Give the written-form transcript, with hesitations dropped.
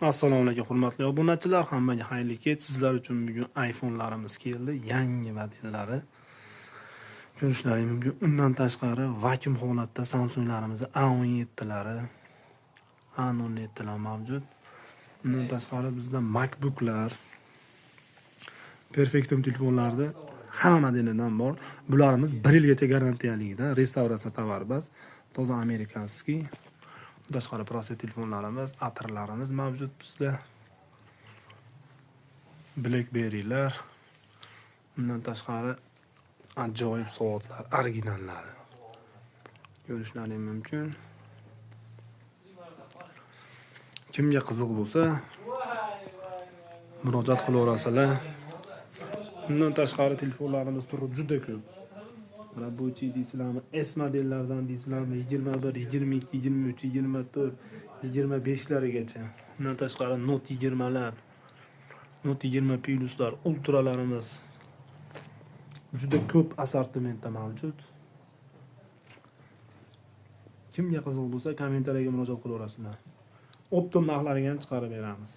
Assalomu alaykum, hurmatli obunachilar, hammaga xayrli kech. Sizlar uchun bugun iPhone'larimiz keldi, yangi modellari. Ko'rishlaring mumkin. Undan tashqari vakuum holatda Samsunglarimiz A17lari, A07lar mavjud. Undan tashqari bizda MacBooklar, Perfectum telefonlarda hamma modelidan bor. Bularimiz 1 yilgacha garantiyaligida, restavratsiya tovar emas, toza американский. Tashqari простой telefonlarimiz, atirlarimiz mavjud bizda. BlackBerry'lar. Undan tashqari ajoyib soatlar, originallari. Ko'rishlaring mumkin. Kimga qiziq bo'lsa, murojaat qilaverasizlar. Undan tashqari telefonlarimiz turi juda ko'p. Рабочий deysizlarmi, S modellardan deysizlarmi, 21, 22, 23, 24, 25larigacha. Undan tashqari Note 20lar, Note 20 Pluslar, Ultralarimiz juda ko'p assortimentda mavjud. Kimga qiziq bo'lsa, kommentariyaga murojaat qilaverasizlar. Оптом narxlariga ham chiqarib beramiz.